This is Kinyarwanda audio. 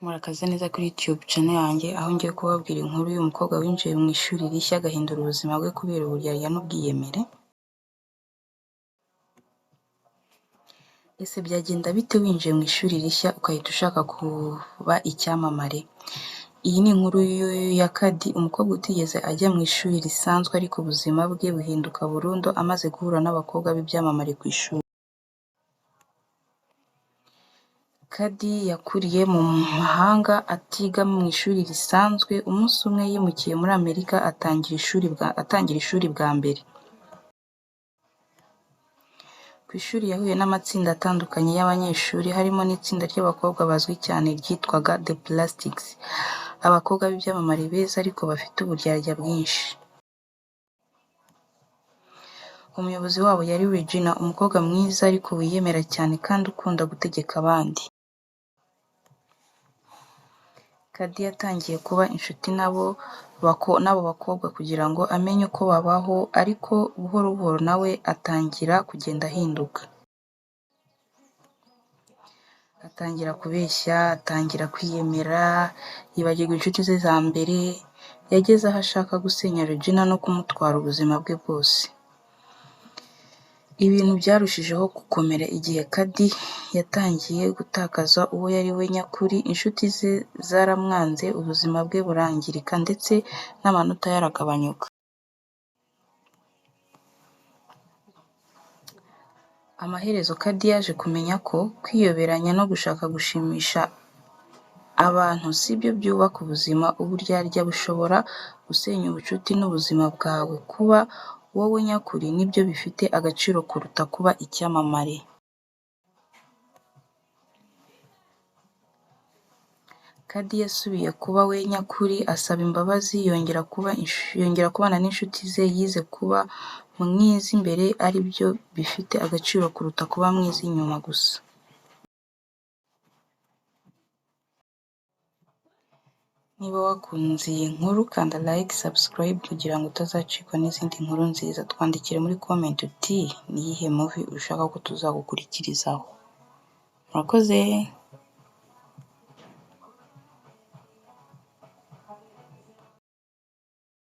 Murakaza neza kuri YouTube channel yanjye, aho ngiye kubabwira inkuru y'umukobwa winjiye mu ishuri rishya agahindura ubuzima bwe kubera uburyarya n'ubwiyemere. Ese byagenda bite winjiye mu ishuri rishya ugahita ushaka kuba icyamamare? Iyi ni inkuru ya Kadi, umukobwa utigeze ajya mu ishuri risanzwe ariko ubuzima bwe buhinduka burundu amaze guhura n'abakobwa b'ibyamamare ku ishuri. Kadi yakuriye mu mahanga atiga mu ishuri risanzwe, umunsi umwe yimukiye muri Amerika atangira ishuri bwa mbere. Ku ishuri yahuye n'amatsinda atandukanye y'abanyeshuri, harimo n'itsinda ry'abakobwa bazwi cyane ryitwaga "The Plastics", abakobwa b'ibyamamare beza ariko bafite uburyarya bwinshi. Umuyobozi wabo yari Regina, umukobwa mwiza ariko wiyemera cyane kandi ukunda gutegeka abandi. Kadi yatangiye kuba inshuti n'abo bakobwa kugira ngo amenye uko babaho, ariko buhoro buhoro na we atangira kugenda ahinduka. Atangira kubeshya, atangira kwiyemera, yibagirwa inshuti ze za mbere, yageze aho ashaka gusenya Regina no kumutwara ubuzima bwe bwose. Ibintu byarushijeho gukomera igihe Kadi yatangiye gutakaza uwo yari we nyakuri, inshuti ze zaramwanze, ubuzima bwe burangirika ndetse n'amanota ye aragabanuka. Amaherezo Kadi yaje kumenya ko kwiyoberanya no gushaka gushimisha abantu si byo byubaka ubuzima, uburyarya bushobora gusenya ubucuti n'ubuzima bwawe. Kuba wowe nyakuri ni byo bifite agaciro kuruta kuba icyamamare. Kadi yasubiye kuba we nyakuri, asaba imbabazi, yongera kubana n'inshuti ze, yize kuba mwiza imbere ari byo bifite agaciro kuruta kuba mwiza inyuma gusa. Niba wakunze iyi nkuru kanda like, subscribe kugira ngo utazacikwa n'izindi nkuru nziza. Twandikire muri comment uti ni iyihe movie ushaka ko tuzagukurikirizaho. Murakoze!